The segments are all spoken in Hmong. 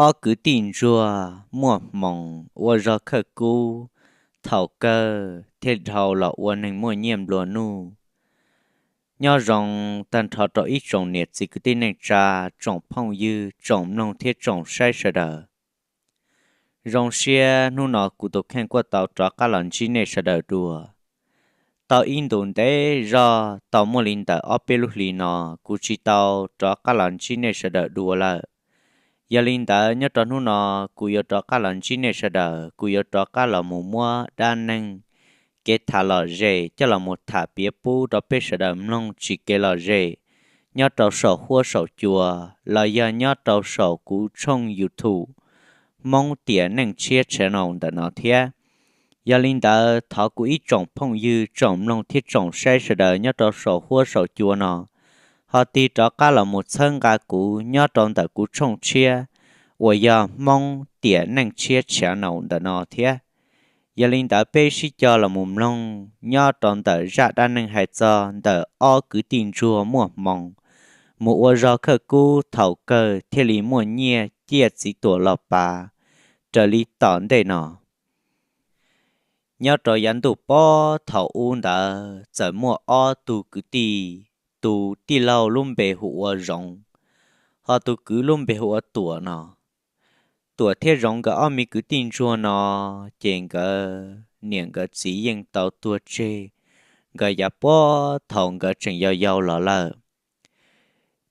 Ob kwv tij ntsuag muaj hmoo ua zog khawb kub, thaum kawg thiaj dhau los ua neeg muaj nyiaj nplua nuj. Nyob zoo tag nrho rau ib tsoom niam txiv kwv tij neej tsa, tsoom phooj ywg, tsoom mloog thiab tsoom saib sawv daws. Zoo siab hnub no kuv tus kheej kuj tau rov qab los ntsib nej sawv daws dua. Tau ib ntus ntev zog, tau muaj li ntawm ob peb lub hlis no kuv tsis tau rov qab los ntsib nej sawv daws dua lawm. Yog li ntawd nyob rau hnub no kuv yuav rov qab los ntsib nej sawv daws, kuv yuav rov qab los mus muab dab neeg kev tham lom zem coj los mus tham piav pub rau peb sawv daws mloog tsis kev lom zem nyob rau saum huab saum cua los yog nyob rau saum kuv tshooj YouTube Hmoob Tiam Neej Tshiab channel ntawm no thiab. Yog li ntawd thov kuv ib tsoom phooj ywg, tsoom mloog thiab tsoom saib sawv daws nyob rau saum huab saum cua no ho tig rov qab los mus txhawb nqa kuv nyob rau ntawm kuv tshooj tshiab uas yog Hmoob Tiam Neej Tshiab channel ntawm no thiab. Yog li ntawd peb sib cog los mus mloog nyob rau ntawm zaj dab neeg hais txog ntawm ob kwv tij ntsuag muaj hmoo mus ua zog khawb kub, thaum kawg thiaj li muaj nyiaj ciaj txiv tuam los pav raws li tom ntej no. Nyob rau yav ntuj pob thaum ub ntawd txawm muaj ob tug kwv tij, tus tij laug lub npe hu ua Zoov, ho tus kwv lub npe hu ua Tuam no. Tuam thiab Zoov nkawd ob me kwv tij ntsuag no, ces nkawd niam nkawd txiv yeej tau tuag tseg nkawd yav puag thaum nkawd tseem yau yau los lawm.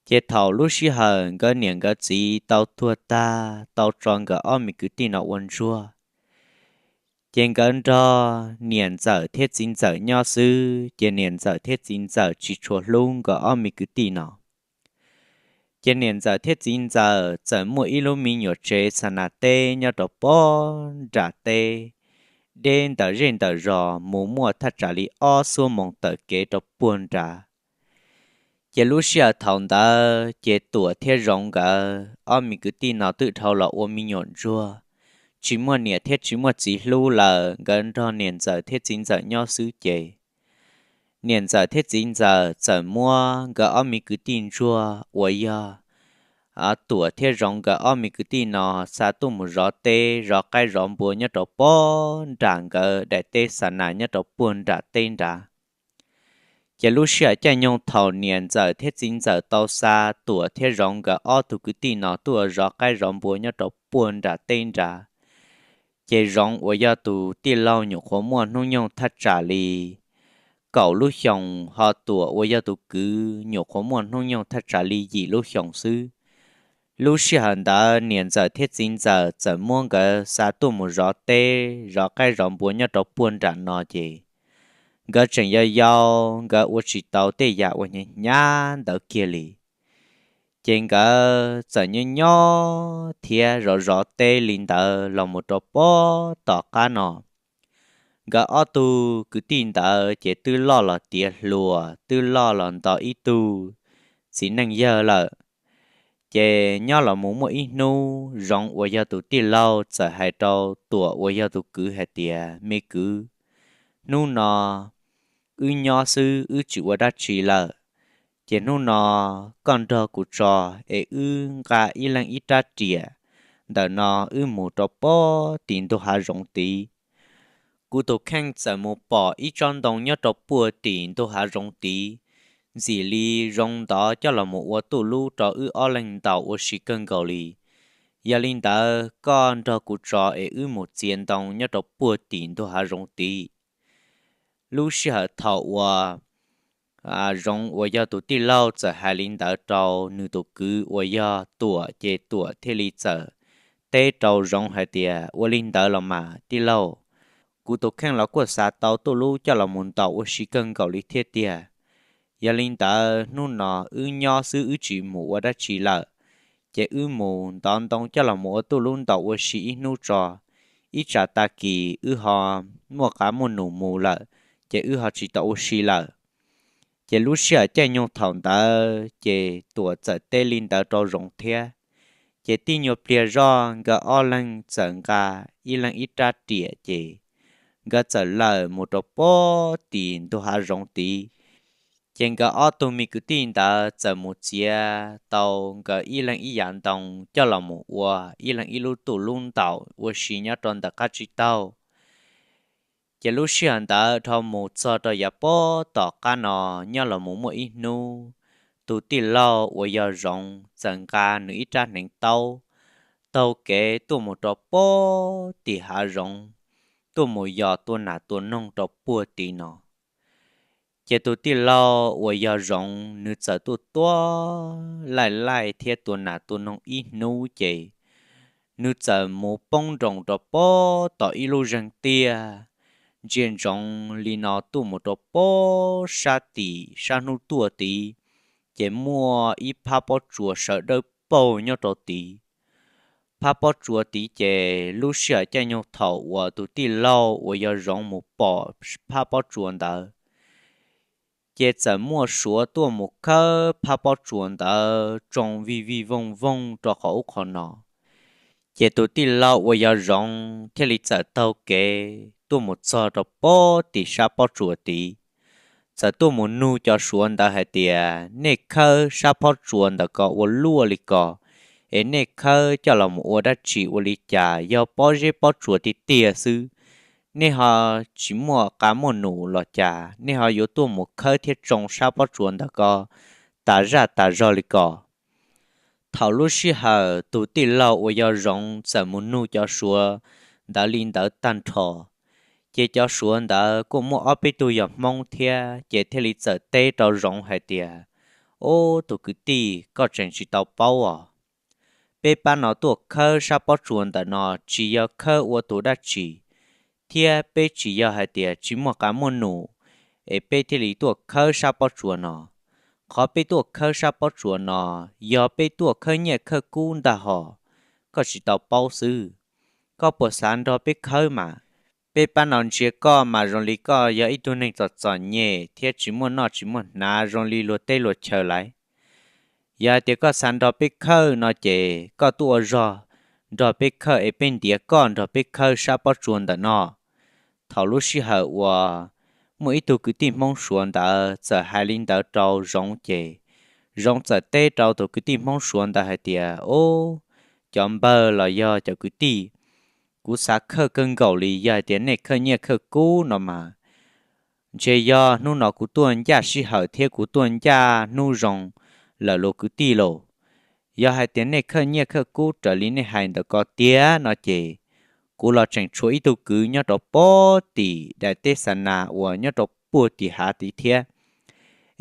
Ces thaum lub sij hawm nkawd niam nkawd txiv tau tuag tag, tau tso nkawd ob me kwv tij no ua ntsuag, ces nkawd nrog niam ntxawm thiab txiv ntxawm nyob xwb, ces niam ntxawm thiab txiv ntxawm tsis tshua hlub nkawd ob me kwv tij no. Ces niam ntxawm thiab txiv ntxawm txawm muaj ib lub me nyuam tsev xa nas teb nyob rau puag nram teb, deb ntawm zej ntawm zos mus muaj thaj tsam li ob xuab moos taw kev rau puag nrad. Ces lub sij hawm thaum ntawd ces Tuam thiab Zoov nkawd ob me kwv tij no twb dhau los ua me nyuam ntsuag, tsis muaj niam thiab tsis muaj txiv hlub lawm, nkawd nrog niam ntxawm thiab txiv ntxawm nyob xwb ces niam ntxawm thiab txiv ntxawm txawm muab nkawd ob me kwv tij ntsuag uas yog Tuam thiab Zoov nkawd ob me kwv tij no xa tuaj mus zov teb zov qaib zov npua nyob rau puag nram nkawd daim teb xa nas nyob rau puag nram teb nrad. Ces lub sij hawm caij nyoog thaum niam ntxawm thiab txiv ntxawm tau xa Tuam thiab Zoov nkawd ob tug kwv tij no tuaj zov qaib zov npua nyob rau puag nram teb nrad, ces Zoov uas yog tus tij laug nyuam qhuav muaj hnub nyoog thaj tsam li kaum lub xyoos, ho Tuam uas yog tus kwv nyuam qhuav muaj hnub nyoog thaj tsam li yim lub xyoos xwb. Lub sij hawm ntawd niam ntxawm thiab txiv ntxawm txawm muab nkawd xa tuaj mus zov teb zov qaib zov npua nyob rau puag nram no ces nkawd tseem yau yau, nkawd ua tsis tau tej yam uas hnyav hnyav ntawd kiag li. Ces nkawd txawm nyob nyob thiab zov zov teb li ntawd los mus rau puag tom qab no, nkawd ob tug kwv tij ntawd ces twb loj los tiav hluas, twb loj los nto ib tug txiv neej yawg lawm. Ces nyob los mus muaj ib hnub Zoov uas yog tus tij laug txawm hais rau Tuam uas yog tus kwv hais tias, me kwv, hnub no wb nyob xwb wb tsis ua dab tsi lawm, ces hnub no koj nrog kuv tso es wb nqa ib leeg ib rab riam ntawm no wb mus rau puag tim ntug hav zoov tid. Kuv tus kheej txawm mus pom ib tsob ntoo nyob rau puag tim ntug hav zoov tid, ntxim li zoo ntov coj los mus ua tuj lub rau wb ob leeg ntaus ua si kawg nkaus li. Yog li ntawd koj nrog kuv tso es wb mus txiav ntoo nyob rau puag tim ntug hav zoov tid. Lub sij hawm thaum uas Zoov uas yog tus tij laug txawm hais li ntawd rau nws tus kwv uas yog Tuam ces Tuam thiaj li txawm teb rau Zoov hais tias, ua li ntawd los mas tij laug, kuv tus kheej los kuj xav tau tuj lub coj los mus ntaus ua si kawg nkaus li thiab tiag. Yog li ntawd hnub no wb nyob xwb wb tsis mus ua dab tsi lawm, ces wb mus ntov ntoo coj los mus ua tuj lub ntaus ua si ib hnub tso, ib tsam tag kis wb ho muaj qav muaj num mus lawm, ces wb ho tsis tau ua si lawm. Ces lub sij hawm caij nyoog thaum ntawd ces Tuam txawm teb li ntawd rau Zoov thiab. Ces tib nyuag pliag zoj nkawd ob leeg txawm nqa ib leeg ib rab riam ces nkawd txawm lawm mus rau puag tim ntug hav zoov tid. Ces nkawd ob tug me kwv tij ntawd txawm mus txiav tau nkawd ib leeg ib yav ntoo coj los mus ua ib leeg ib lub tuj lub ntaus ua si nyob rau ntawm qab tsib taug. Ces lub sij hawm ntawd dhau mus txog rau yav puag tom qab no, nyob los mus muaj ib hnub, tus tij laug uas yog Zoov txawm nqa nws ib rab hneev taub taug kev tuaj mus rau puag tim hav zoov, tuaj mus yos tua nas tua noog rau puag tim no. Ces tus tij laug uas yog Zoov nws txawm tuaj tua laij laij thiab tua nas tua noog ib hnub ces nws txawm mus poob nroos rau puag tom ib lub zeeg tiaj ntsia ntsoov li no tuaj mus rau puag sab tim sab hnub tuaj tid, ces muaj ib phab pob tsuas sawv dawb paug nyob rau tid. Phab pob tsuas tid ces lub sij hawm caij nyoog thaum uas tus tij laug uas yog Zoov mus pom phab pob tsuas ntawd, ces txawm muaj Suav tuaj mus khawb phab pob tsuas ntawd tsoo vij vij vooj vooj rau qhov ub qhov no. Ces tus tij laug uas yog Zoov thiaj li txawm taug kev tuaj mus txog rau puag tim sab pob tsuas tid, txawm tuaj mus nug cov Suav ntawd hais tias, nej khawb sab pob tsuas ntawm ko ua luaj li ko, es nej khawb coj los mus ua dab tsi ua li cas? Yog pob zeb pob tsuas tiag tiag xwb, nej ho tsis muaj qab muaj num los cas nej ho yuav tuaj mus khawb thiab tsoo sab pob tsuas ntawm ko tas zaj tas zog li ko? Thaum lub sij hawm tus tij laug uas yog Zoov txawm mus nug cov Suav ntawd li ntawd tag nrho, ces cov Suav ntawd kuj muaj ob peb tug yog Hmoob thiab, ces thiaj li txawm teb rau Zoov hais tias, ub, tus kwv tij, koj tseem tsis tau paub os. Peb pab no tuaj khawb sab pob tsuas ntawm no tsis yog khawb ua tus dab tsi, thiab peb tsis yog hais tias tsis muaj qab muaj num es peb thiaj li tuaj khawb sab pob tsuas no. Qhov peb tuaj khawb sab pob tsuas no yog peb tuaj khawb nyiaj khawb kub ntag hos, koj tsis tau paub xwb. Koj puas xav nrog peb khawb mas? Peb pab no ntsia koj mas zoo li koj yog ib tug neeg txom txom nyem thiab tsis muaj noj tsis muaj hnav zoo li luag teb luag chaw lawm. Yog hais tias koj xav nrog peb khawb no ces koj tuaj ua zog nrog peb khawb es peb ntiav koj nrog peb khawb sab pob tsuas ntawm no. Thaum lub sij hawm uas muaj ib tug kwv tij Hmoob Suav ntawd txawm hais li ntawd rau Zoov ces Zoov txawm teb rau tus kwv tij Hmoob Suav ntawd hais tias, ub, cov npawg los yog cov kwv tij, kuv xav khawb kawg nkaus li yog hais tias nej khawb nyiaj khawb kub no mas, ntshe yog hnub no kuv tuaj ncaj sij hawm thiab kuv tuaj ncaj hnub zoo lawm los kwv tij lauj. Yog hais tias nej khawb nyiaj khawb kub raws li nej hais ntawm ko tiag no ces kuv los tseem tshuav ib tug kwv nyob rau puag tim daim teb xa nas uas nyob rau puag tim hav tid thiab.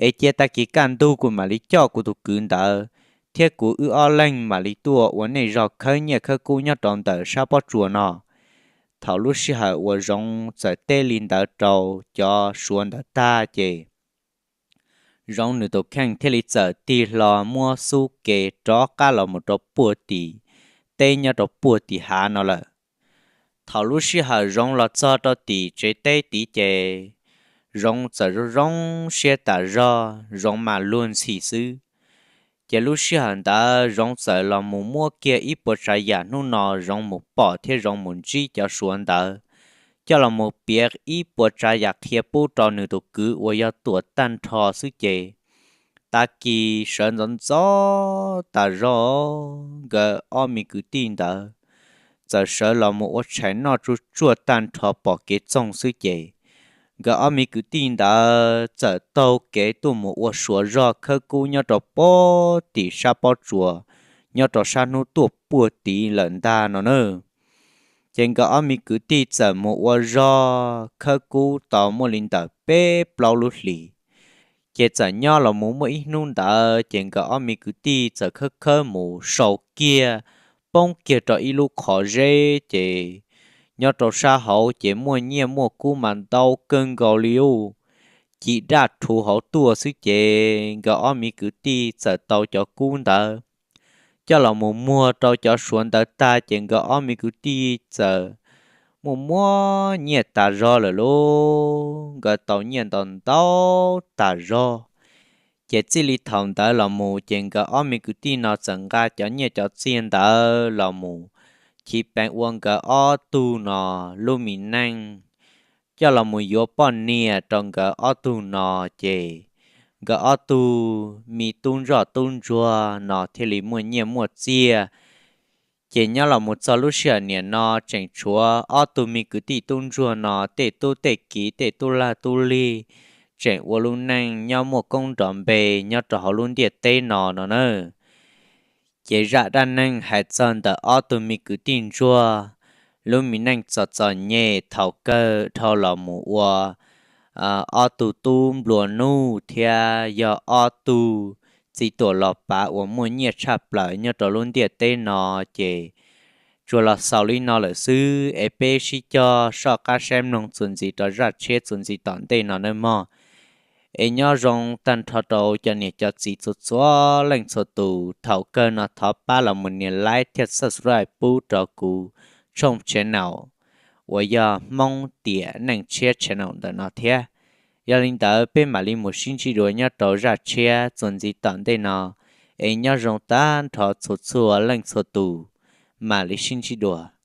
Es cia tag kis kaj ntug kuv mam li coj kuv tus kwv ntawd thiab kuv wb ob leeg mam li tuaj ua nej zog khawb nyiaj khawb kub nyob rau ntawm sab pob tsuas no. Thaum lub sij hawm uas Zoov txawm teb li ntawd rau cov Suav ntawd tag ces Zoov nws tus kheej thiaj li txawm tig hlo muab xub ke rov qab los mus rau puag tim teb nyob rau puag tim hav no lawm. Thaum lub sij hawm Zoov los txog rau tim tsev teb tid ces Zoov txawm zoo zoo siab tas zog, Zoov mas luag ntxhi xwb. Ces lub sij hawm ntawd Zoov txawm los mus muab kiag ib puas tsav yam hnub no Zoov mus pom thiab Zoov mus ntsib cov Suav ntawd, coj los mus piav ib puas tsav yam qhia pub rau nws tus kwv uas yog Tuam tag nrho xwb ces tag kis sawv ntxov ntxov tas zog, nkawd ob me kwv tij ntawd txawm sawv los mus ua tshais noj tsuj tsuaj tag nrho pom kev txoog xwb ces nkawd ob me kwv tij ntawd txawm taug kev tuaj mus ua Suav zog khawb kub nyob rau puag tim sab pob tsuas, nyob rau sab hnub tuaj puag tid lawm ntag no na. Ces nkawd ob me kwv tij txawm mus ua zog khawb kub tau muaj li ntawm peb plaub lub hlis. Ces txawm nyob los mus muaj ib hnub ntawd ces nkawd ob me kwv tij txawm khawb khawb mus sau kiag, poob kiag rau ib lub qhov zeb ces nyob rau sab hauv ces muaj nyiaj muaj kub mas ntau kawg nkaus li ub, ci daj rhuv hauv tuaj xwb ces nkawd ob me kwv tij txawm tau cov kub ntawd coj los mus muag rau cov Suav ntawd tag ces nkawd ob me kwv tij txawm muaj muab nyiaj tas zog lawm lauj, nkawd tau nyiaj ntau ntau tas zog. Ces txij li thaum ntawd los mus ces nkawd ob me kwv tij no txawm nqa cov nyiaj cov txiaj ntawd los mus chiv peev ua nkawd ob tug no lub me neej, coj los mus yuav poj niam rau nkawd ob tug no ces nkawd ob tug me tub ntsoj tub ntsuag no thiaj li muaj nyiaj muaj txiaj. Ces nyob los mus txog lub sij hawm niam no tseem tshuav ob tug me kwv tij tub ntsuag no tej tub tej kiv tej tub lag tub lig tseem ua lub neej nyob muaj koob nrov npe nyob rau hauv lub ntiaj teb no no na. Ces zaj dab neeg hais txog ntawm ob tug me kwv tij ntsuag lub me neej txom txom nyem thaum kawg dhau los mus ua ob tug tub nplua nuj thiab yog ob tug txiv tuam los pav uas muaj nyiaj tshaj plaws nyob rau lub ntiaj teb no. Ces tsuas los xaus li no lawm xwb es peb sib cog soj qab saib mloog txuas ntxiv rau zaj tshiab txuas ntxiv tom ntej no nawb mog. Es nyob zoo tag nrho rau cov niam cov txiv txhua txhua leej txhua tus, thaum kawg no thov pab los mus nias like thiab subscribe pub rau kuv tshooj channel uas yog Hmoob Tiam Neej Tshiab channel ntawm no thiab. Yog li ntawd peb mam li mus sib ntsib dua nyob rau zaj tshiab txuas ntxiv tom ntej no, es nyob zoo tag nrho txhua txhua leej txhua tus, mam li sib ntsib dua.